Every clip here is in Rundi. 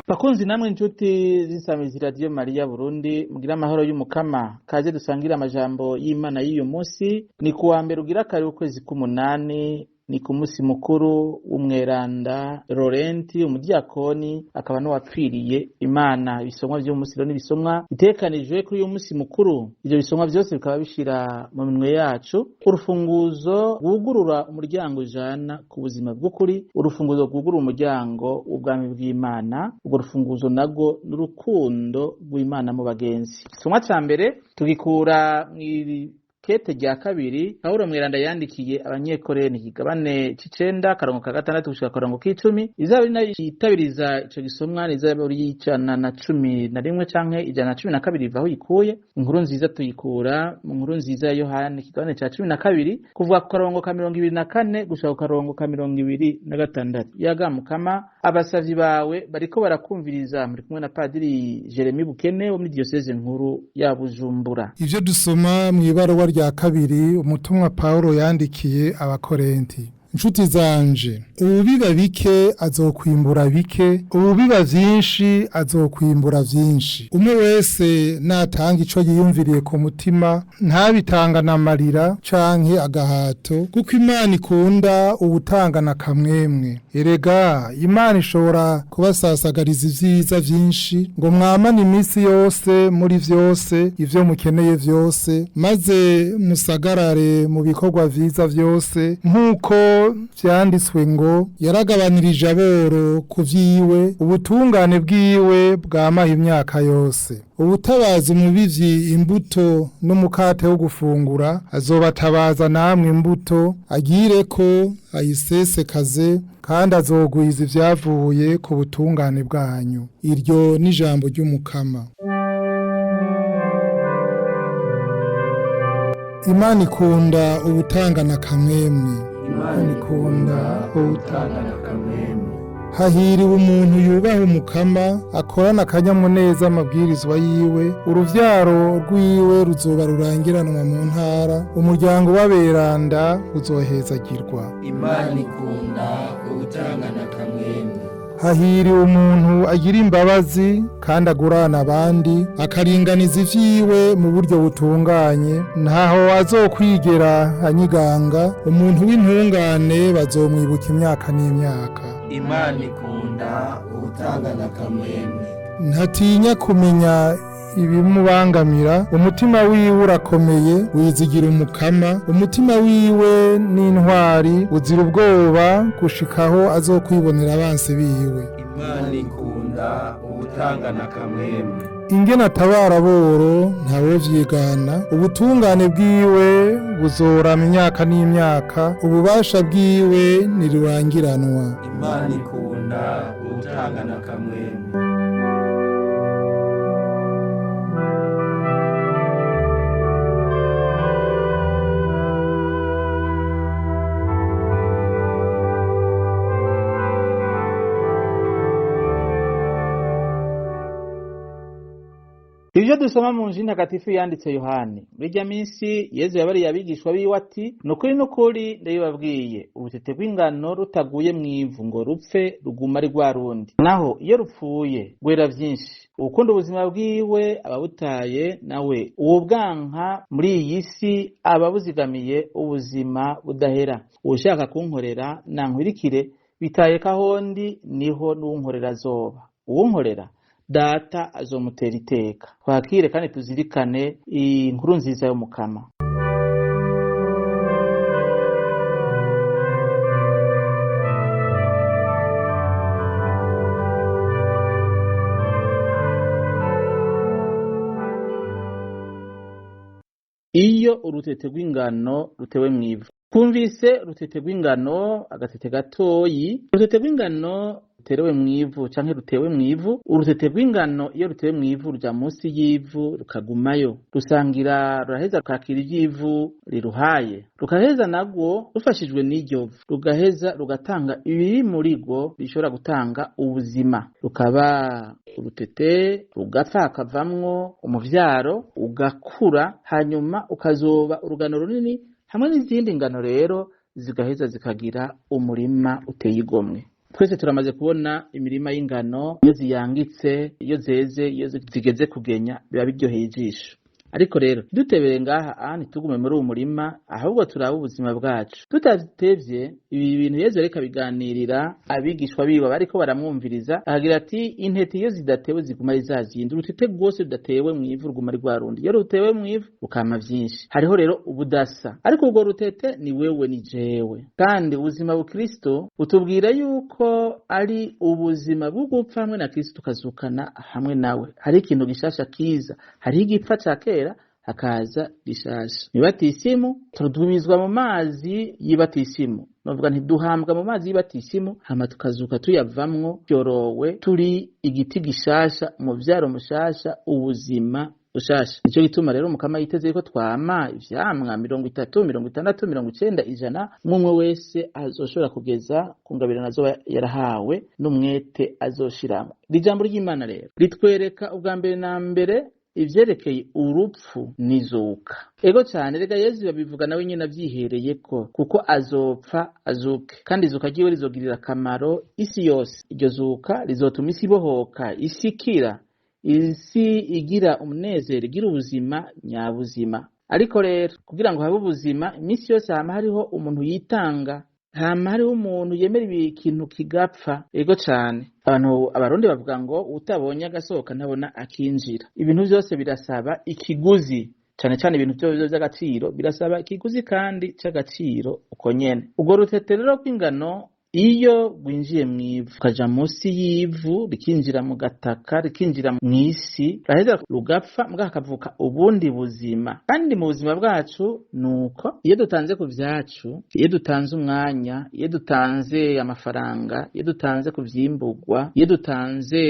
Bakunzi namwe inshuti z'insamizi Radio Maria Burundi, mugira amahoro y'umukama. Kaze dusangire amajambo y'Imana y'uyu munsi. Ni kuwa mbere ugira kare ukwezi k'umunani, ni ku musi mukuru w'umweranda Laurenti umudiakoni akaba n'uwapfiriye Imana. Ibisomwa vy'uyu munsi rero n'ibisomwa bitegekanijwe kuri uyu musi mukuru. Ivyo bisomwa vyose bikaba bishira mu minwe yacu urufunguzo rwugurura umuryango ujana ku buzima bw'ukuri, urufunguzo rwugurura umuryango w'ubwami bw'Imana. Urwo rufunguzo narwo n'urukundo rw'Imana mu bagenzi. Igisomwa ca mbere tugikura mw'ikete rya kabiri Pawulo mweranda yandikiye abanyekorenti, ikigabane c'icenda akarongo ka gatandatu gushika akarongo k'icumi. Izaburi nayo yitabiriza ico gisomwa ni izaburi y'111 canke 112 iva aho ikuye. Inkuru nziza tuyikura mu nkuru nziza ya Yohana ikigabane ca 12 kuva ku karongo ka 24 gushika ku karongo ka 26. Yaga Mukama, abasavyi bawe bariko barakumviriza. Muri kumwe na Padiri Jeremy Bukene wo muri diyoseze nkuru ya Bujumbura. Ivyo dusoma mw'ibaruwa rya kabiri umutumwa Paulo yandikiye abakorenti. Nshuti zanje, uwubiba bike azokwimbura bike, uwubiba vyinshi azokwimbura vyinshi. Umwe wese natanga ico yiyumviriye ku mutima, ntabitangana amarira canke agahato, kuko Imana ikunda uwutangana kamwemwe. Erega Imana ishobora kubasasagariza ivyiza vyinshi, ngo mwamane iminsi yose muri vyose ivyo mukeneye vyose, maze musagarare mu bikorwa vyiza vyose, nk'uko vyanditswe ngo yaragabanirije aboro ku vyiwe, ubutungane bwiwe bwamaha imyaka yose. Uwutabaza umubivyi imbuto n'umukate wo gufungura, azobatabaza namwe imbuto, agire ko ayisesekaze, kandi azogwiza ivyavuye ku butungane bwanyu. Iryo ni ijambo ry'umukama. Imana ikunda uwutangana kamwemwe. Imana ikunda uwutangana kamwemwe. Hahiriwe umuntu yubaha umukama, akorana akanyamuneza amabwirizwa yiwe. Uruvyaro rwiwe ruzoba rurangiranwa mu ntara, umuryango w'aberanda uzohezagirwa. Imana ikunda uwutangana kamwemwe. Hahiriwe umuntu agira imbabazi kandi agurana abandi, akaringaniza ivyiwe mu buryo butunganye, ntaho azokwigera anyiganga. Umuntu w'intungane bazomwibuka imyaka n'imyaka. Imana ikunda uwutangana kamwemwe. Ntatinya kumenya ibimubangamira, umutima wiwe urakomeye, wizigira umukama. Umutima wiwe n'intwari, uzira ubwoba gushikaho azokwibonera abansi biwe. Imana ikunda uwutangana kamwemwe. Ingene atabara aboro ntawovyigana, ubutungane bwiwe buzorama imyaka n'imyaka, ububasha bwiwe ntirurangiranwa. Imana ikunda uwutangana kamwemwe. Ivyo dusoma mu nji ntagatifu yanditse Yohani. Muri irya minsi Yezu yabariye abigishwa biwe ati: nukuri nukuri ndabibabwiye, urutete rw'ingano rutaguye mw'ivu ngo rupfe ruguma ari rwa rundi, naho iyo rupfuye rwera vyinshi. Uwukunda ubuzima bwiwe aba abutaye, nawe uwubwanka muri iyi si aba abuzigamiye ubuzima budahera. Uwushaka kunkorera nankwirikire, bitaye ko aho ndi niho n'uwunkorera azoba. Uwunkorera Data azomutera iteka. Twakire kandi tuzirikane inkuru nziza y'umukama. Iyo urutete rw'ingano rutewe mw'ivu. Twumvise urutete rw'ingano, agatete gatoyi. Urutete rw'ingano ruterewe mw'ivu canke rutewe mw'ivu. Urutete rw'ingano iyo rutewe mw'ivu ruja munsi y'ivu rukagumayo, rusangira, ruraheza rukakira ivy'ivu riruhaye, rukaheza narwo rufashijwe n'iryo vu, rugaheza rugatanga ibiri muri rwo bishobora gutanga ubuzima, rukaba urutete rugapfa hakavamwo umuvyaro ugakura, hanyuma ukazoba urugano runini hamwe n'izindi ngano rero zigaheza zikagira umurima uteye igomwe. Twese turamaze kubona imirima y'ingano iyo ziyangitse, iyo zeze, iyo zigeze kugenya, biba biryoheye ijisho. Ariko rero dutebere ngaha ntitugume muri uwo murima, ahubwo turabe ubuzima bwacu. Tutatevye ibi bintu Yezu ariko abiganirira abigishwa biwe bariko baramwumviriza, akagira ati intete iyo zidatewe ziguma ari za zindi, urutete rwose rudatewe mw'ivu ruguma ari rwa rundi, iyo rutewe mw'ivu rukama vyinshi. Hariho rero ubudasa, ariko urwo rutete ni wewe ni jewe. Kandi ubuzima bukristo butubwira yuko ari ubuzima bwo gupfa hamwe na Kristo tukazukana hamwe nawe. Hari ikintu gishasha kiza, hariho igipfa ca kera hakaza gishasha. Ibatisimu turudubizwa mu mazi y'ibatisimu, novuga ntiduhambwa mu mazi y'ibatisimu, hama tukazuka tuyavamwo byorowe, turi igiti gishasha, umuvyaro mushasha, ubuzima bushasha. Nico gituma rero Umukama yiteze yuko twama ivyamwa 30, 60, 90, 100, umwe wese azoshobora kugeza ku ngabirano azoba yarahawe n'umwete azoshiramwo. Iri jambo ry'Imana rero ritwereka ubwa mbere na mbere ivyerekeye urupfu n'izuka. Ego cane, rega Yezu babivuga nawe nyene avyihereyeko, kuko azopfa azuke, kandi izuka ryiwe rizogirira akamaro isi yose. Iryo zuka rizotuma isi ibohoka, isi ikira, isi igira umunezero, igira ubuzima nyabuzima. Ariko rero kugira ngo habe ubuzima, iminsi yose hama hariho umuntu yitanga, hama hariho umuntu yemera ikintu kigapfa. Ego cane, abantu abarundi bavuga ngo utabonye agasohoka ntabona akinjira. Ibintu vyose birasaba ikiguzi, cane cane ibintu vyose vy'agaciro birasaba ikiguzi kandi c'agaciro uko nyene. Urwo rutete rero rw'ingano iyo rwinjiye mw'ivu, rukaja munsi y'ivu, rikinjira mu gataka, rikinjira mw'isi, ruraheza rugapfa, mbwa hakavuka ubundi buzima. Kandi mu buzima bwacu nuko iyo dutanze ku vyacu, iyo dutanze umwanya, iyo dutanze amafaranga, iyo dutanze ku vyimburwa, iyo dutanze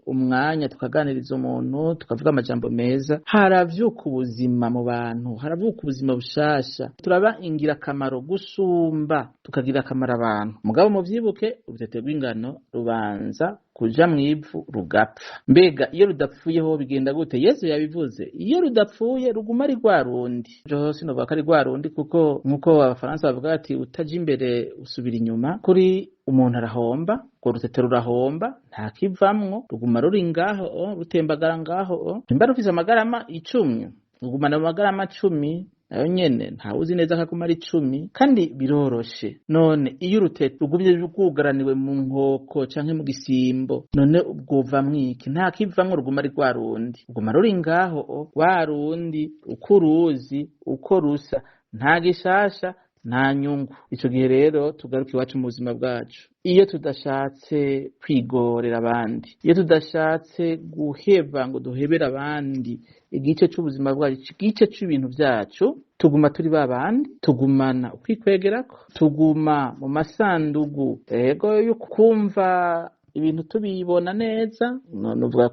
umwanya tukaganiriza umuntu, tukavuga amajambo meza, haravyuka ubuzima mu bantu, haravuka ubuzima bushasha. Turaba ingirakamaro gusumba, tukagira akamaro abantu. Mugabo muvyibuke, urutete rw'ingano rubanza kuja mw'ivu rugapfa. Mbega iyo rudapfuyeho bigenda gute? Yezu yabivuze, iyo rudapfuye ruguma ari rwa rundi. Jeho sinovuga ko ari rwa rundi, kuko nkuko abafaransa bavuga bati utaja imbere usubira inyuma, kuri umuntu arahomba, urwo rutete rurahomba, nta kivamwo, ruguma ruri ngaho, rutembagara ngaho. Nimba rufise amagarama 10, rugumana amagarama 10, nayo nyene ntawuzi neza ko aguma ari 10, kandi biroroshe. None iyo urutete rugumye rwugaraniwe mu nkoko canke mu gisimbo, none bwova mwiki? Nta kivamwo, ruguma ari rwa rundi, ruguma ruri ngaho rwa rundi, uko uruzi uko rusa, nta gishasha, nta nyungu. Ico gihe rero tugaruka iwacu mu buzima bwacu. Iyo tudashatse kwigorera abandi, iyo tudashatse guheba ngo duhebere abandi igice c'ubuzima bwacu, igice c'ibintu vyacu, tuguma turi babandi, tugumana ukwikwegerako, tuguma mu masandugu ego yo kumva ibintu tubibona neza. Novuga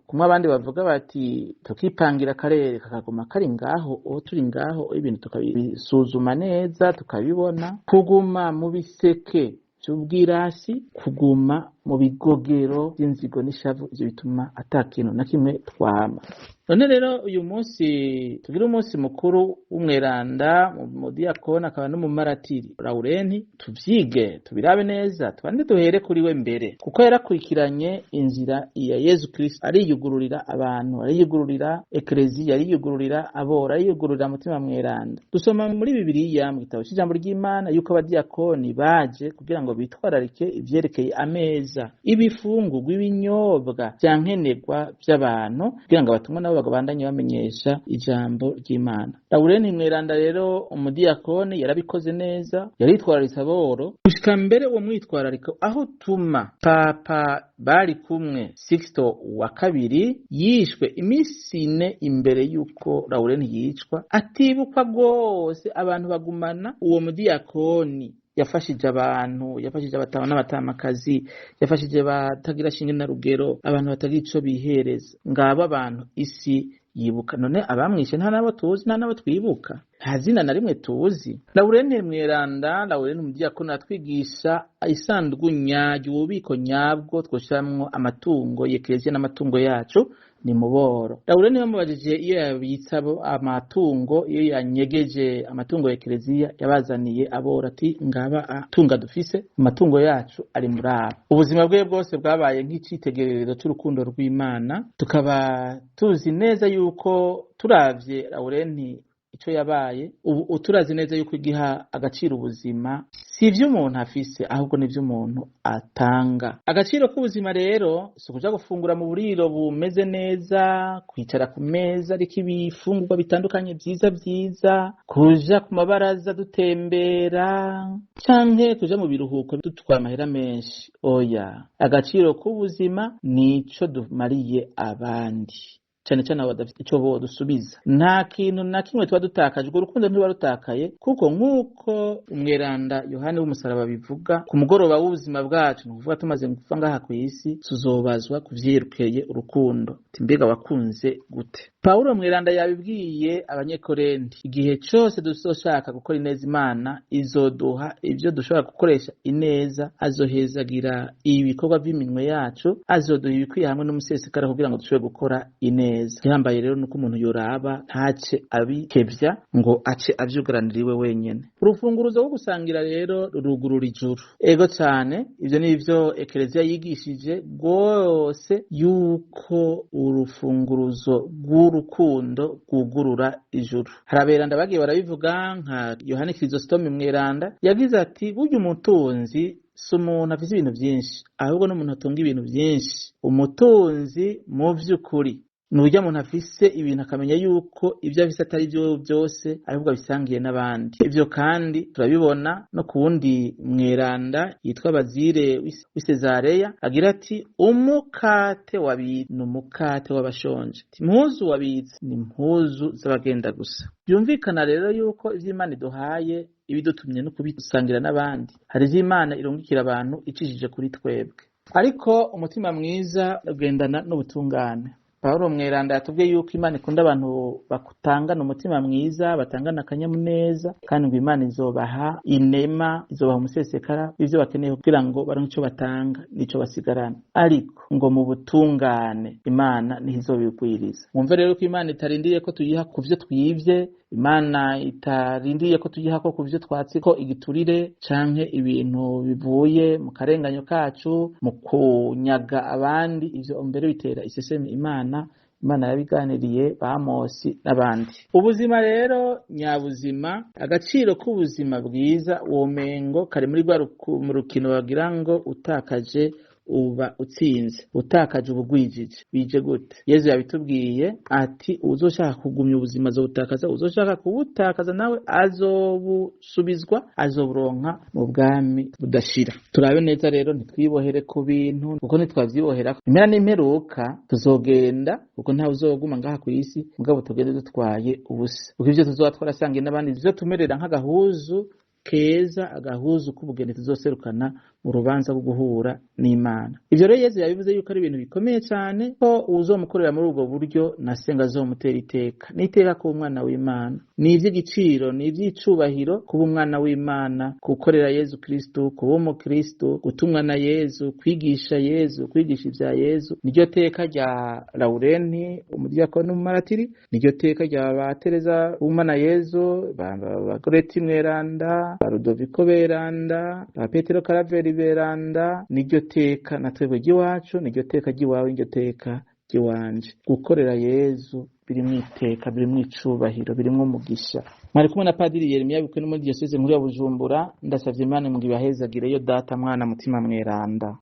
kumwe abandi bavuga bati tukipangira akarere kakaguma kari ngaho, uwo turi ngaho, ibintu tukabisuzuma neza tukabibona. Kuguma mu biseke vy'ubwirasi, kuguma mu bigogero vy'inzigo n'ishavu, ivyo bituma ata kintu na kimwe twama. None rero uyu munsi tugira umunsi mukuru w'umweranda, umudiyakoni akaba n'umumaratiri Laurenti, tuvyige tubirabe neza, tubande duhere kuri we mbere, kuko yarakurikiranye inzira ya Yezu Kristo, ariyugururira abantu, ariyugururira ekleziya, ariyugururira abora, ariyugururira mutima mweranda. Dusoma muri Bibiliya mu gitabo c'ijambo ry'Imana yuko abadiyakoni baje kugira ngo bitwararike ivyerekeye ameza, ibifungurwa, ibinyobwa vyankenerwa vy'abantu, kugira ngo abatumwa nabo babandanye bamenyesha ijambo ry'Imana. Laurenti Mweranda rero umudiyakoni yarabikoze neza, yaritwararitse aboro gushika mbere uwo mwitwarariko aho tuma Papa bari kumwe Sixto wa kabiri yishwe iminsi 4 imbere yuko Laurenti yicwa, atibukwa rwose, abantu bagumana uwo mudiyakoni yafashije abantu, yafashije abatama n'abatamakazi, yafashije batagira shinge na rugero, abantu batagira ico bihereza. Ngabo abantu isi yibuka. None abamwishe nta nabo tuzi, nta nabo twibuka. Nta zina na rimwe tuzi. Lawurenti Mweranda, Lawurenti Umudiyakoni, aratwigisha isandugu nyaryo, ububiko nyabwo twoshiramwo amatungo y'Ekereziya n'amatungo yacu ni muboro. Lawurenti bamubajije iyo yabitsa amatungo, iyo yanyegeje amatungo ya Ekereziya, yabazaniye aboro ati ngaba atunga dufise, amatungo yacu ari muri abo. Ubuzima bwe bwose bwabaye nk'icitegererezo c'urukundo rw'Imana. Tukaba tuzi neza yuko turavye Lawurenti ico yabaye ubu, turazi neza yuko igiha agaciro ubuzima si ivyo umuntu afise, ahubwo n'ivyo umuntu atanga. Agaciro k'ubuzima rero si ukuja gufungura mu buriro bumeze neza, kwicara ku meza ariko ibifungurwa bitandukanye vyiza vyiza, kuja ku mabaraza dutembera, canke kuja mu biruhuko dutwara amahera menshi. Oya, agaciro k'ubuzima nico dumariye abandi, cane cane abo badafite ico bodusubiza. Nta kintu na kimwe tuba dutakaje, urwo rukundo ntiruba rutakaye, kuko nk'uko umweranda Yohani w'umusaraba bivuga, ku mugoroba w'ubuzima bwacu, ni ukuvuga tumaze gupfa ngaha kw'isi, tuzobazwa ku vyerekeye urukundo. Ati mbega wakunze gute? Pawulo mweranda yabibwiye abanyekorenti, igihe cose duzoshaka gukora ineza, Imana izoduha ivyo dushobora gukoresha ineza, azohezagira ibikorwa vy'iminwe yacu, azoduha ibikwiye hamwe n'umusesekara kugira ngo dushobore gukora ineza. Igihambaye rero nuko umuntu yoraba ntace abikevya ngo ace avyugaranira iwe wenyene. Urufunguruzo rwo gusangira rero rurugurura ijuru. Ego cane, ivyo nivyo Ekereziya yigishije rwose, yuko urufunguruzo rw'urukundo rwugurura ijuru. Hari aberanda bagiye barabivuga, nka Yohani Kirisositomi mweranda yagize ati burya umutunzi si umuntu afise ibintu vyinshi, ahubwo n'umuntu atunga ibintu vyinshi. Umutunzi mu vy'ukuri ni urya muntu afise ibintu akamenya yuko ivyo afise atari vyo vyose, ahubwo abisangiye n'abandi. Ivyo kandi turabibona no ku wundi mweranda yitwa Bazire w'i Sezareya, agira ati umukate wabitse ni umukate w'abashonje, impuzu wabitse ni impuzu z'abagenda gusa. Byumvikana rero yuko ivyo Imana iduhaye ibidutumye no kubisangira n'abandi. Hari ivyo Imana irungikira abantu icishije kuri twebwe, ariko umutima mwiza ugendana n'ubutungane. Pawulo mweranda yatubwiye yuko Imana ikunda abantu batangana umutima mwiza, batangana akanyamuneza, kandi ngo Imana izobaha inema, izobaha umusesekara w'ivyo bakeneye kugira ngo baronke ico batanga n'ico basigarana, ariko ngo mu butungane Imana niho izobigwiriza. Mwumve rero ko Imana itarindiriye ko tuyiha ku vyo twivye, Imana itarindiriye ko tuyiha ko ku vyo twatse ko igiturire canke ibintu bivuye mu karenganyo kacu, mu kunyaga abandi. Ivyo mbere bitera isesemi Imana. Imana yabiganiriye ba Amosi n'abandi. Ubuzima rero nyabuzima, agaciro k'ubuzima bwiza womengo kari muri rwa mu rukino bagira ngo utakaje uba utsinze, utakaje ubugwijije. Bije gute? Yezu yabitubwiye ati uzoshaka kugumya ubuzima azobutakaza, uzoshaka kubutakaza nawe azobusubizwa, azoburonka mu bwami budashira. Turabe neza rero ntitwibohere ku bintu, kuko ntitwavyibohera impera n'imperuka tuzogenda, kuko ntawe uzoguma ngaha kw'isi, mugabo tugende dutwaye ubusa, kuko ivyo tuzoba twarasangiye n'abandi bizotumerera nk'agahuzu keza, agahuzu k'ubugeni tuzoserukana mu rubanza rwo guhura n'Imana. Ivyo rero Yezu yabivuze yuko ari ibintu bikomeye cane, ko uwuzomukorera muri ubwo buryo na se ngo azomutera iteka. N'iteka kuba umwana w'Imana ni ivy'igiciro, ni ivy'icubahiro kuba umwana w'Imana, gukorera Yezu Kristu, kuba umukristu, gutumwa na Yezu, kwigisha Yezu, kwigisha ivya Yezu. Niryo teka rya Laurenti umudiyakoni w'umumaratiri, niryo teka rya ba Tereza Uwimana Yezu, ba Goreti Mweranda, ba Rudoviko Beranda, ba Petero Karaveri Beranda. Niryo teka na twebwe ry'iwacu, niryo teka ry'iwawe, niryo teka ry'iwanje. Gukorera Yezu birimwo iteka, birimwo icubahiro, birimwo umugisha. Mwari kumwe na Padiri Yeremiya Bukwe no muri Diyoseze Nkuru ya Bujumbura. Ndasavye Imana ngo ibahezagireyo Data, Mwana, Mutima Mweranda.